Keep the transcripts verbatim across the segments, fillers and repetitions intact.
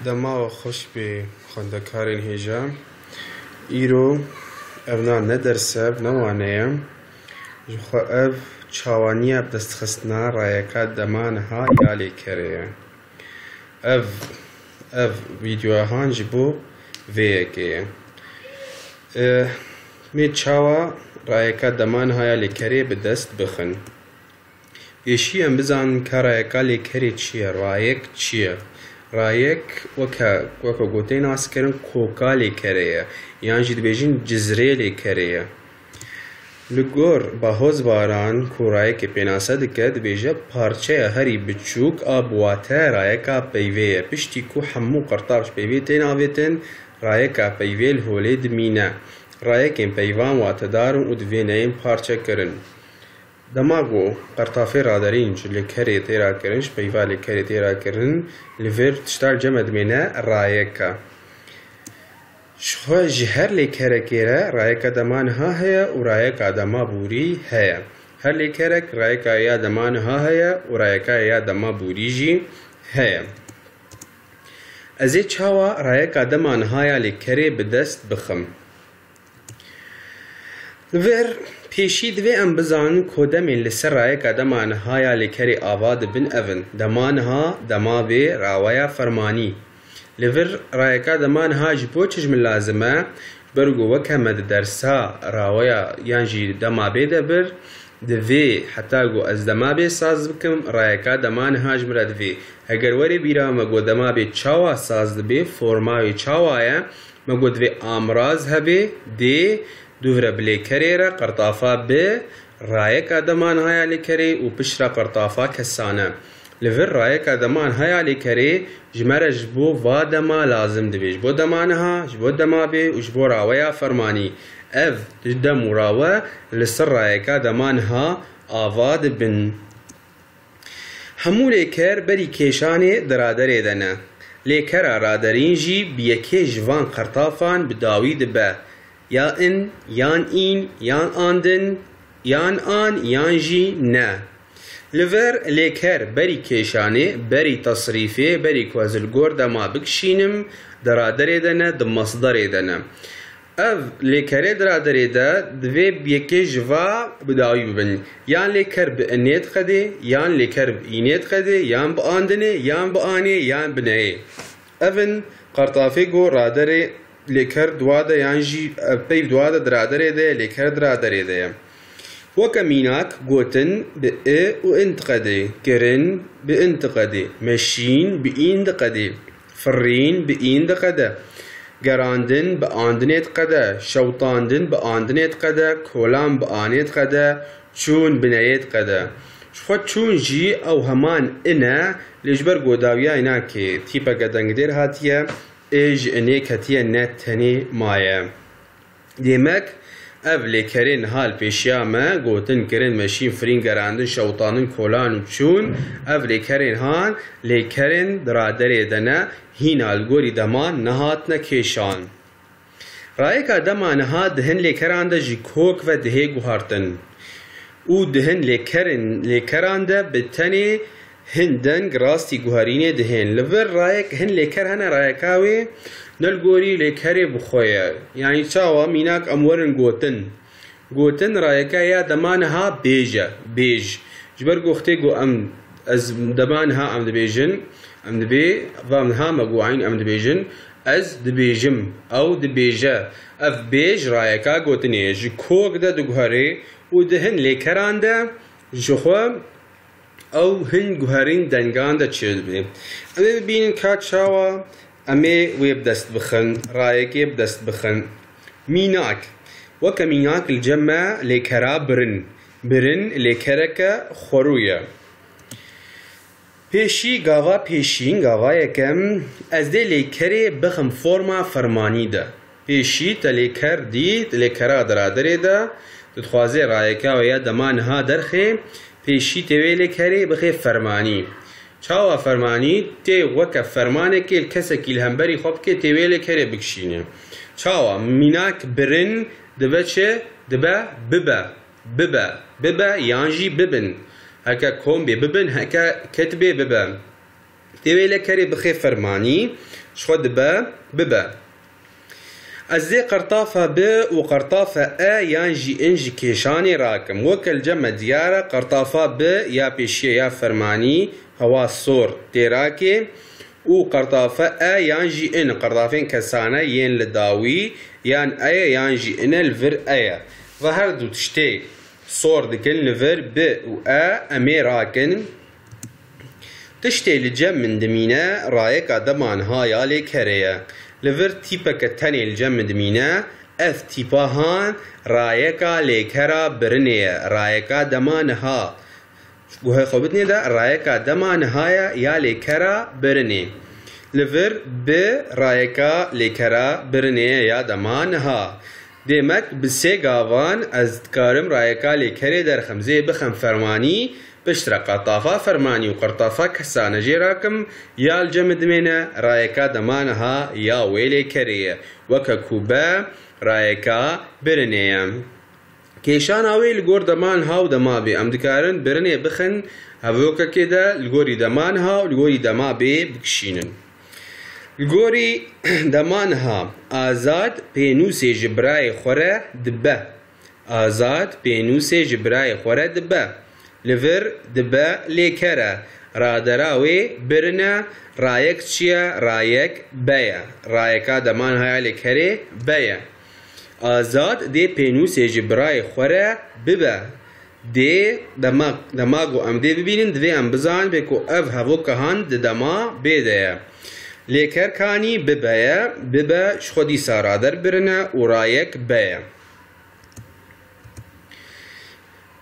Dema we xweş bê xwendekarên hêja. Îro ev na ne derse, ne wane ye. Ji xwe ev çawaniya bi destxistina rayeka dema niha ya lêkerê ye. Ev, ev vîdeoya han ji bo vê yekê ye. Eh, mê çawa rayeka dema niha ya lêkerê bi dest bixin? Pêşî em bizanin ka rayeka lêkerê çi ye, rayek çi ye? Rayek weke, weke gotê nas kirin koka lêkerê ye, yan jî dibêjin cizrê lêkerê ye. Li gor Bahoz Baran ku rayekê pênase dike, dibêje parçeya herî biçûk a bi wate rayeka peyvê ye. Piştî ku hemû qirtaf ji peyvê tên avêtin, rayeka peyvê li holê dimîne. Rayekên peyvan watedar in û divê neyên parçekirin. Dema ku qertafê raderîn ji lêkerê tê rakirin, ji peyva lêkerê tê rakirin, li vir tişta li cem e dimêne rayeka. Ji xwe ji her lêkerekê re rayeka dema niha heye û rayeka dema borî heye. Her lêkerek rayeka ya dema niha heye û rayeka ya dema borî jî heye. Ez ê çawa rayeka dema niha ya lêkerê bi dest bixim? Li vir pêşî divê em bizanin ku demên li ser rayeka dema niha ya lêkerê ava dibin ev in: dema niha, dema bê, raweya fermanî. Li vir rayeka dema niha ji bo çi ji min lazim e? Ji ber ku weke me di dersa raweya yan jî dema bê de bir, divê heta ku ez dema bê saz bikim, rayeka dema niha ji min re divê. Heger were bîra me ku dema bê çawa saz dibe, forma wê çawa ye, me got divê amraz hebe, dê, dûv re bi lêkerê re, qertafa bi, rayeka dema niha ya lêkerê û pişt re qertafa kesane. Li vir rayeka dema niha ya lêkerê ji me re ji bo va dema lazim dibe. Ji bo dema niha, ji bo dema bê û ji bo raweya fermanî. Ev du dem û rawe li ser rayeka dema niha ava dibin. Hemû lêker berî kêşanê di raderê de ne. Lêkera raderîn jî bi yekê ji van qertafan bi dawî dibe. Ya in, yan în, yan andin, yan an, yan jî ne. Li vir lêker berî kêşanê, berî tesrîfê, berî ku ez li gor dema bikişînim, di raderê de ne, di mesderê de ne. Ev lêkerê di raderê de divê bi yekê ji va bi dawî bibin. Yan lêker bi inê diqedê, yan lêker bi înê diqedê, yan bi andinê, yan bi anê, yan bi neyê. Ev in qertafê ku raderê lêker di wa de yan jî, ev peyv di wa de di raderê de ye, lêker di raderê de ye. Weke mînak, gotin bi i û in diqedê, kirin bi in diqedê, meşîn bi în diqedê, firîn bi în diqede, gerandin bi andinê diqede, şewtandin bi andinê diqede, kolan bi anê diqede, çûn bi neyê diqede. Ji xwe çûn jî ew heman in e, lê ji ber ku dawiya înakê tîpeke dengdêr hatiye, ê ji inê ketiye ne tenê maye. Demek, ev lêkerên ha li pêşiya me, gotin, kirin, meşîn, firîn, gerandin, şewitandin, kolan û çûn, ev lêkerên han, lêkerên di raderê de ne, hîna li gorî deman nehatine kêşan. Rayeka dema niha di hin lêkeran de ji kok ve dihê guhartin û di hin lêkerên, lêkeran de bi tenê hin deng rastî guherînê dihên. Li vir rayek, hin lêker hene rayeka wê ne li gorî lêkerê bi xwe ye. Yanî çawa, mînak em werin gotin. Gotin rayeka ya dema niha bêj e, bêj. Ji ber ku wextê ku em, ez dema niha em dibêjin, em dibê, va niha me got, em dibêjin, ez dibêjim, ew dibêje. Ev bêj rayeka gotinê ye. Ji kok de diguherê û di hin lêkeran de ji xwe ew hin guherîn dengan de çêdibe. Em ê bibînin ka çawa em ê wê bi dest bixin, rayekê bi dest bixin. Mînak, weke mînak li cem me lêkera birin. Birin lêkereke xwerû ye. Pêşî, gava pêşîn, gava yekem, ez dê lêkerê bixim forma fermanî de. Pêşî te lêker dît, lêkera di raderê de, tu dixwazê rayeka wê ya dema niha derxê, pêşî tê wê lêkerê bixê fermanî. Çawa fermanî? Tê weke fermanekê li kesekî li hemberî xwe bikê, tê wê lêkerê bikişîne. Çawa? Mînak birin dibe çi? Dibe bibe. Bibe. Bibe yan jî bibin. Heke kombê bibin, heke ketibê bibe. Dê wê lê kerê bixê fermanî, ji xwe dibe, bibe. Ez dê qertafa bi û qertafa e yan jî in ji kêşanê rakim. Weke li cem me diyar e, qertafa bi ya pêşiye ya fermanî, hewa sor tê rakê û qertafa e yan jî in, qertafên kesane yên li dawî, yan e ye yan jî in e li vir e ye. Ve her du tiştê sor dikin li vir bi û e, em ê rakin. Tiştê li cem min dimîne, rayeka dema niha ya lêkerê ye. Li vir tîpeke tenê li cem min dimîne, ev tîpa han rayeka lêkera birinê ye. Rayeka dema niha, guhê xwe bidinê de, rayeka dema niha ye ya lêkera birinê. Li vir bi rayeka lêkera birinê ye ya dema niha. Demek bi sê gavan ez dikarim rayeka lêkerê derxim. Zê bixem fermanî, piştre qertafa fermanî û qertafa kesane jê rakim, ya li cem dimêne, rayeka dema niha ya wê lêkerê ye. Weke ku be, rayeka birinê ye. Kêşana wê li gor dema niha û dema bê. Em dikarin birinê bixin hevokekê de li gorî dema niha û li gorî dema bê bikişînin. Li gorî dema niha, Azad pênûsê ji birayê xwe re dibe. Azad pênûsê ji birayê xwe re dibe. Li vir dibe lêker e. Radera wê birin e. Rayek çi ye? Rayek be ye. Rayeka dema niha ya lêkerê be ye. Azad dê pênûsê ji birayê xwe re bibe. Dê dema, dema ku em dê bibînin, divê em bizanin bê ku ev hevoka han di dema bê de ye. Lêker kanî bibe ye, bibe ji xwe dîsa rader birin e û rayek be ye.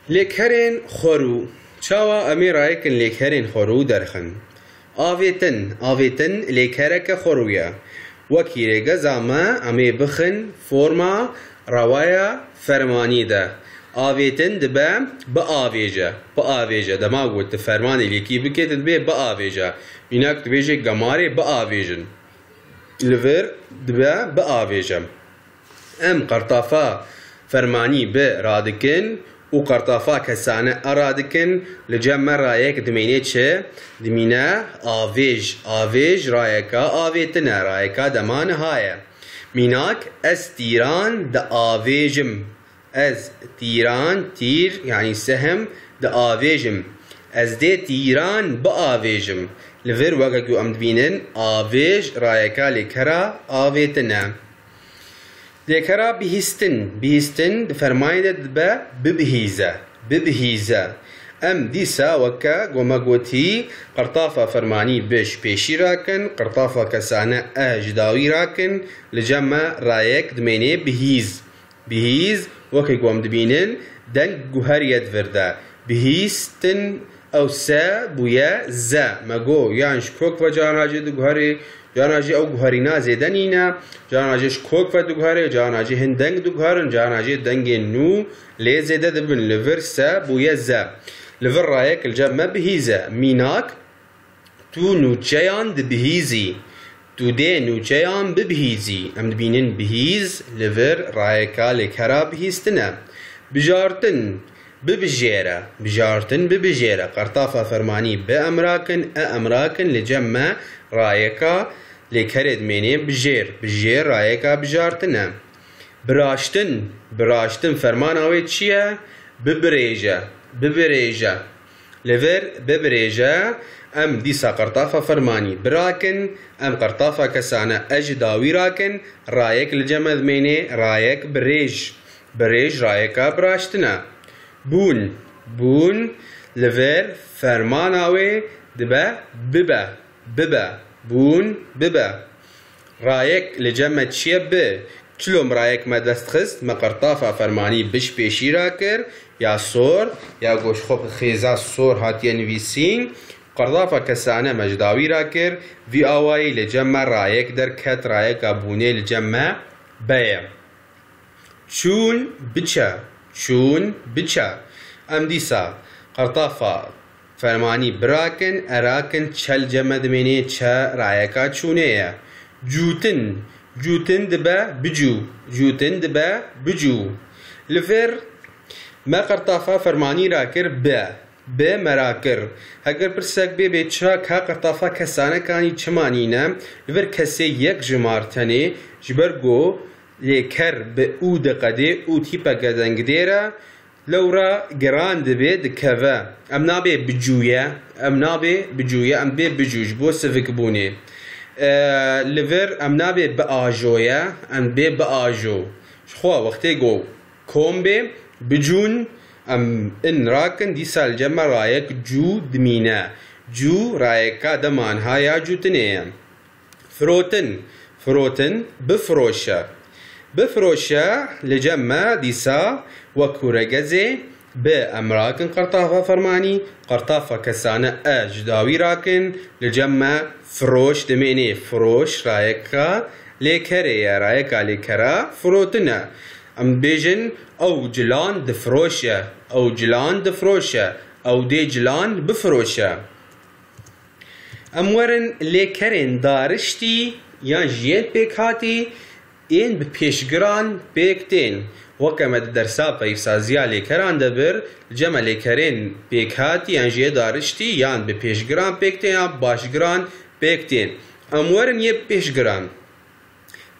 Lêkerên xwerû. Çawa em ê rayekên lêkerên xwerû derxin? Avêtin. Avêtin lêkereke xwerû ye. Wekî rêgeza me, em ê bixin forma rewaya fermanî de. Avêtin dibe biavêje. Biavêje. Dema ku tu fermanê lêkî bikê, tu dibê biavêje. Mînak dibêje gemarê biavêjin. Li vir dibe biavêje. Em qertafa fermanî bi radikin û qertafa kesane a radikin, li cem me rayek dimêne çi? Dimîne avêj. Avêj rayeka avêtin e, rayeka dema niha ye. Mînak, ez tîran diavêjim. Ez tîran, tîr, yanî sehm, diavêjim. Ez dê tîran biavêjim. Li vir weke ku em dibînin, avêj rayeka lêkera avêtin e. Lêkera bihîstin. Bihîstin di fermanê de dibe bibihîze. Bibihîze. Em dîsa weke ku me gotî, qertafa fermanî bi ji pêşî rakin, qertafa kesane e ji dawî rakin, li cem me rayek dimêne bihîz. Bihîz, weke ku em dibînin, deng guheriye di vir de. Bihîstin, ew se bûye ze. Me got, yan ji kok ve carna jê diguherê, carna jê ew guherîna zêde nîne, carna jê ji kok ve diguherê, carna jê hin deng diguherin, carna jê dengên nû lê zêde dibin. Li vir se bûye ze. Li vir rayek li cem me bihîze. Mînak, Tu nûçeyan dibihîzî. Tu dê nûçeyan bibihîzî. Em dibînin bihîz li vir rayeka lêkera bihîstin e. Bijartin, bibijêre. Bijartin, bibijêre. Qertafa fermanî bi em rakin, e em rakin, li cem me rayeka lêkerê dimênê bijêr. Bijêr rayeka bijartin e. Biraştin, biraştin fermana wê çi ye? Bibirêje, bibirêje. Li vir bibirêje, em dîsa qertafa fermanî birakin, em qertafa kesane e ji dawî rakin, rayek li cem me dimênê, rayek birêj. Birêj rayeka biraştin e. Bûn, bûn, li vir fermana wê dibe bibe. Bibe. Bûn, bibe. Rayek li cem me çi ye? Bi. Çilo em rayek me dest xist, me qertafa fermanî bi ji pêşî ra kir, ya sor, ya ku ji xwe bi xêza sor hatiye nivîsîn, qertafa kesane me ji dawî ra kir, vî awayî li cem me rayek derket, rayeka bûnê li cem me be ye. Çûn biçe, çûn biçe. Em dîsa qertafa fermanî birakin, erakin, çe li cem me dimênê, çe rayeka çûnê ye. Cûtin, cûtin dibe bicû, cûtin dibe bicû. Li vir me qertafa fermanî rakir bi. Bi merakir. Heger pirsek bê bê çira ka qirtafa kesanekanî çima nîne, li vir kesê yek jimar tenê, ji ber ku lêker bi û diqedê û tîpeke dengdêr e, lewra giran dibe dikeve. Em nabê bicûye, em nabê bicûye, em bê bicû ji bo sivikbûnê. E, li vir em nabê biajoye, em bê biajo. Ji xwe wextê ku kom bê, bicûn, em in rakin, dîsa li cem me rayek cû dimîne. Cû rayeka dema niha ya cûtinê ye. Firotin, firotin, bifiroşe. Bifiroşe li cem me dîsa wek kûregezê, bi em rakin qertafa fermanî, qertafa kesane e ji dawî rakin, li cem me firoş dimênê. Firoş rayeka lêkerê ye, rayeka lêkera firotin e. Em dibêjin, ew cilan difiroşe, ew cilan difiroşe, ew dê cilan bifiroşe. Em werin lêkerên dariştî yan jî yên pêkhatî yên bi pêşgiran pêk tên. Weke me di dersa peyvsaziya lêkeran de bir, li cem me lêkerên pêkhatî yan jî yê dariştî yan bi pêşgiran pêk tên yan bi paşgiran pêk tên. Em werin yê pêşgiran.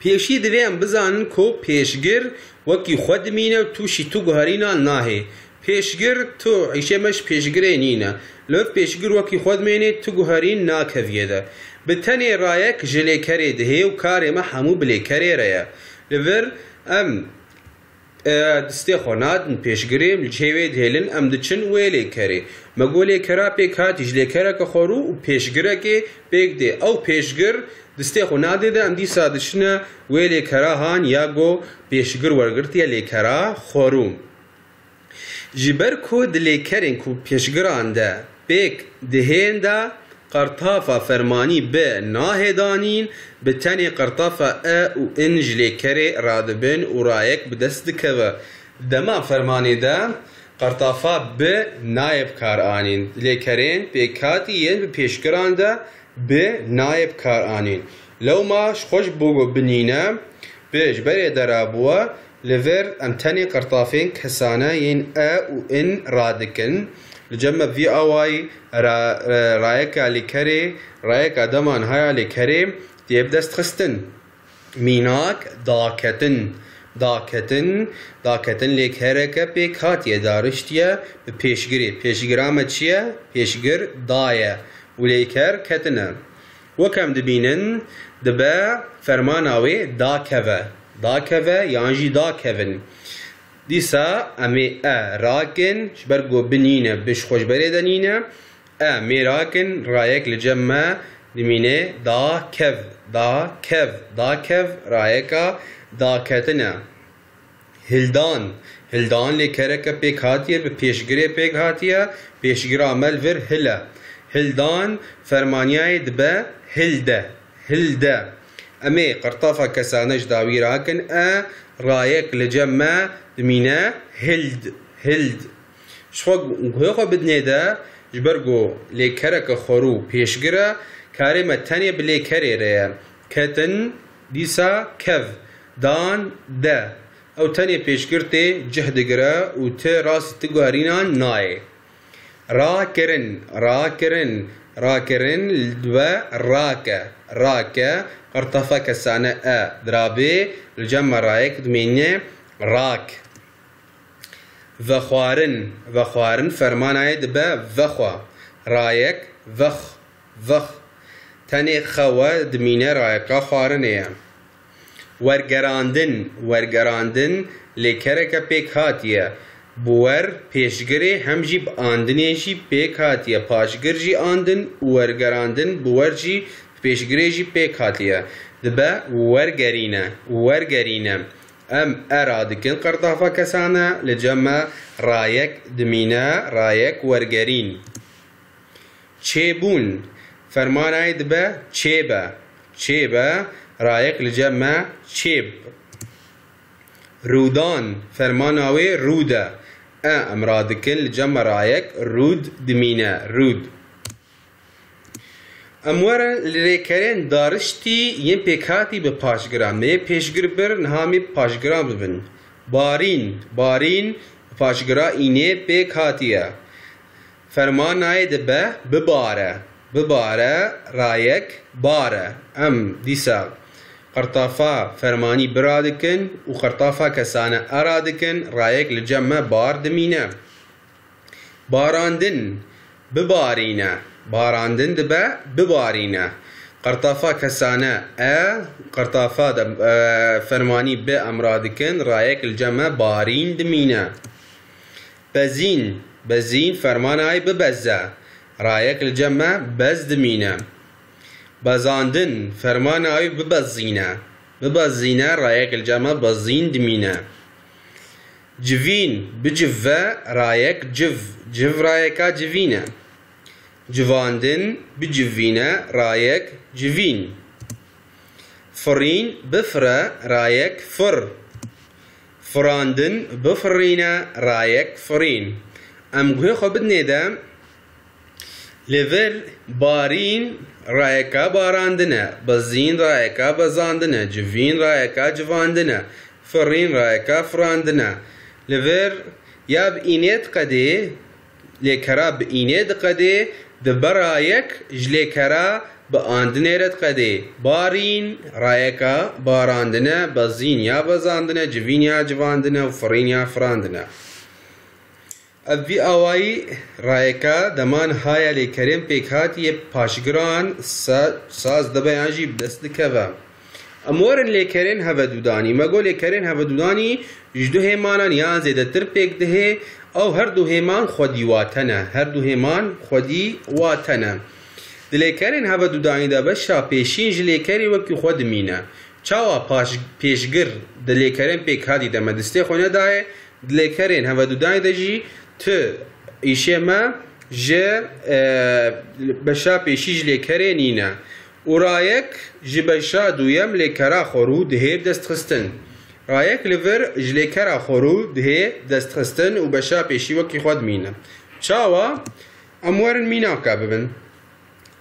Pêşî divê em bizanin ku pêşgir wekî xwe dimîne û tûşî tu guherînan nahê. Pêşgir tu îşê me ji pêşgirê nîne. Li vir pêşgir wekî xwe dimênê tu guherîn nakeviyê de. Bi tenê rayek ji lêkerê dihê û karê me hemû bi lêkerê re ye. Li vir em e, distê xwe nadin pêşgirê, li cihê wê dihêlin, em diçin wê lêkerê. Me got lêkera pêkhatî ji lêkereke xwerû û pêşgirekê pêk dê. Ew pêşgir distê xwe nadê de, em dîsa diçine wê lêkera han ya ku pêşgir wergirtiye lêkera xwerû. Ji ber ku di lêkerên ku pêşgiran de pêk dihên de, qertafa fermanî bi nahê danîn, bi tenê qertafa e û in ji lêkerê radibin û rayek bi dest dikeve. Dema fermanê de qertafa bi nayê bi kar anîn. Lêkerên pêkhatî yên bi pêşgiran de bi nayê bi kar anîn. Lewma ji xwe ji bo ku binîne, bi ji berê de rabûye, li vir em tenê qertafên kesane yên e û in radikin. Li cem me vî awayî ra-, ra-, rayeka lêkerê, rayeka dema niha ya lêkerê tê bi dest xistin. Mînak, daketin. Daketin, daketin lêkereke pêkhatî ye, dariştî ye bi pêşgirê. Pêşgira me çi ye? Pêşgir da ye û lêker ketin e. Wek em dibînin, dibe fermana wê dakeve. Dakeve yan jî dakevin. Dîsa em ê e rakin, ji ber ku binîne, bi ji xwe ji berê de nîne, e mêrakin rayek li cem me dimîne da kev, da kev, da kev rayeka daketin e. Hildan, hildan lêkereke pêk hatiye, bi pêşgirê pêk hatiye, pêşgira me li vir hil e. Hildan fermaniyayê dibe hilde, hilde. Em ê qertafa kesane ji dawî rakin e, rayek li cem me dimîne hild, hild. Ji xwe guhê xwe bidinê de, ji ber ku lêkereke xwerû pêşgir e, karê me tenê bi lêkerê re ye. Ketin, dîsa kev, dan, de. Ew tenê pêşgir tê cih digire û ti rast ti guherînan nayê. Rakirin, rakirin, rakirin, li we rake, rake, qertafa kesane e, dirabê, li cem me rayek dimêne rak. Vexwarin, vexwarin fermanayê dibe vexwe. Rayek, vex, vex. Tenê xewe dimîne rayeka xwarinê ye. Wergerandin, wergerandin lêkereke pêk hatiye. Bi wer pêşgirê hem jî bi andinê jî pêk hatiye. Paşgir jî andin û wergerandin bi wer jî bi pêşgirê jî pêk hatiye. Dibe wergerîne, wergerîne. Em e radikin qertafa kesane, li cem me rayek dimîne, rayek wergerîn. Çêbûn, fermanayê dibe çêbe. Çêbe, rayek li cem me çêb. Rûdan, fermana wê rûd e. E em radikin, li cem me rayek rûd dimîne, rûd. Em werin li lêkerên dariştî yên pêkhatî bi paşgiran. Me yê pêşgir bir, niha em ê bi paşgiran bibin. Barîn, barîn bi paşgira înê pêk hatiye. Fermanayê dibe bibare. Bibare, rayek, bare. Em dîsa qirtafa fermanî bi radikin û qirtafa kesane e radikin, rayek li cem me bar dimîne. Barandin, bibarîne. Barandin dibe bibarîne. Qirtafa kesane e, qirtafa de, e, fermanî bi em radikin, rayek li cem me barîn dimîne. Bezîn, bezîn, fermanayê bibeze. Rayek li cem me bez dimîne. Bezandin, fermanayê bibezîne. Bibezîne, rayek li cem me bezîn dimîne. Civîn, bicive, rayek civ. Civ rayeka civîn e. Civandin, bicivîne, rayek civîn. Firîn, bifire, rayek fir. Firandin, bifirîne, rayek firîn. Em guhê xwe bidinê de, li vir barîn rayeka barandin e, bizîn rayeka bezandin e, civîn rayeka civandin e, firîn rayeka firandin e. Li vir ya bi înê diqedê, lêkera bi înê diqedê, dibe rayek ji lêkera bi andinê re diqedê. Barîn, rayeka barandin e, bezîn ya bezandin e, civîn ya civandin e û firîn ya firandin e. Ev vî awayî rayeka dema niha ya lêkerên pêkhatî yê paşgiran sa-, saz dibe yan jî bi dest dikeve. Em werin lêkerên hevedûdanî. Me got lêkerên hevedûdanî ji du hêmanan yan zêdetir pêk dihê, ew her du hêman xwedî wate ne. Her du hêman xwedî wate ne. Di lêkerên hevedûdanî de beşa pêşîn ji lêkerê wekî xwe dimîne. Çawa paş-, pêşgir di lêkerên pêkhatî de me distê xwe nedayê, di lêkerên hevedûdanî de jî tu îşê me ji, e, beşa pêşî ji lêkerê nîne. Û rayek ji beşa duyem lêkera xwerû dihê bi dest xistin. Rayek li vir ji lêkera xwerû dihê dest xistin û beşa pêşî wekî xwe dimîne. Çawa? Em werin mînaka bibin.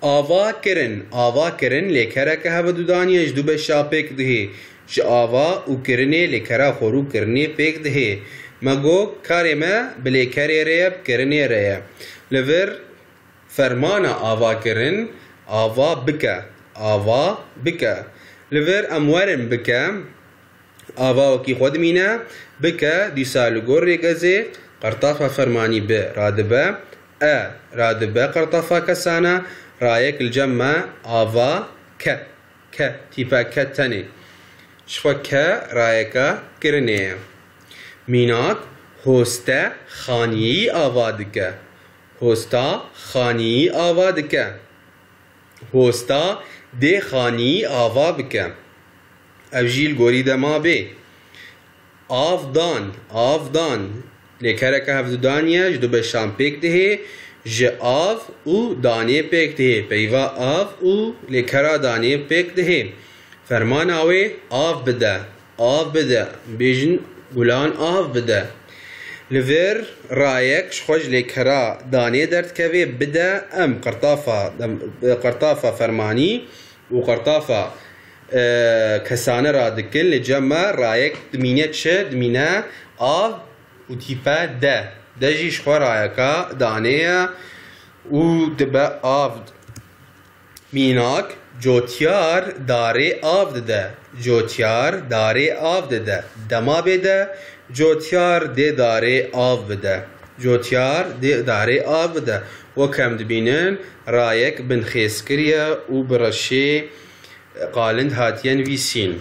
Ava kirin. Ava kirin lêkereke hevedûdanî ye, ji du beşa pêk dihê. Ji ava û kirinê lêkera xwerû kirinê pêk dihê. Me got karê me bi lêkerê re ye, bi kirinê re ye. Li vir fermana ava kirin, ava bike. Ava bike. Li vir em werin bike. Ava wekî xwe dimîne, bike, dîsa li gor rêgezê qertafa fermanî bi radibe, e radibe qertafa kesana, rayek li cem me ava ke, ke, tîpe ke tenê. Ji xwe ke rayeka kirinê ye. Mînak, hoste xaniyî ava dike. Hosta xaniyî ava dike. Hosta dê xanî ava bike. Ev jî li gorî dema bê. Av dan, av dan. Lêkereke hevdûdanî ye, ji du beşan pêk dihê, ji av û danê pêk dihê. Peyva av û lêkera danê pêk dihê. Fermana wê, av bide, av bide, bêjin gulan av bide. Li vir rayek ji xwe ji lêkera danê derdikeve, bide, em qertafa, qertafa fermanî û qertafa, e, kesane radikin, li cem me rayek dimîne çi? Dimîne av û tîpe de. De jî ji xwe rayeka danê ye û dibe av. Mînak, cotyar darê av dide. Cotyar darê av dide. Dema bê de, cotyar dê darê av bide. Cotyar dê darê av bide. Wek em dibînin, rayek binxêzkirî ye û bi reşê qalind hatiye nivîsîn.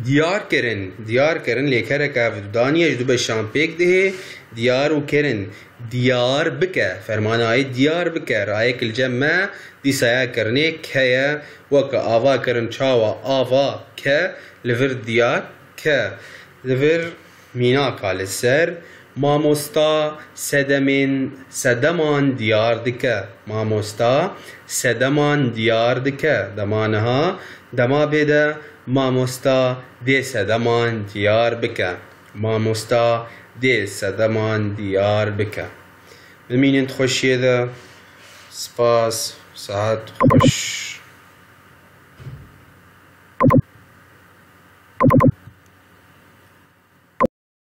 Diyar kirin. Diyar kirin lêkereke hevdûdanî ye, ji du beşan pêk dihê, diyar û kirin. Diyar bike. Fermana yê diyar bike. Rayek li cem me dîsa ya kirinê ke ye. Weke ava kirin çawa ava ke, li vir diyar ke. Li vir mînaka li ser. Mamosta sedemên, sedeman diyar dike. Mamosta sedeman diyar dike. Dema niha, dema bê de mamosta dê sedeman diyar bike. Mamosta dê sedeman diyar bike. Bimînin di xweşiyê de. Spas. Saet xweş.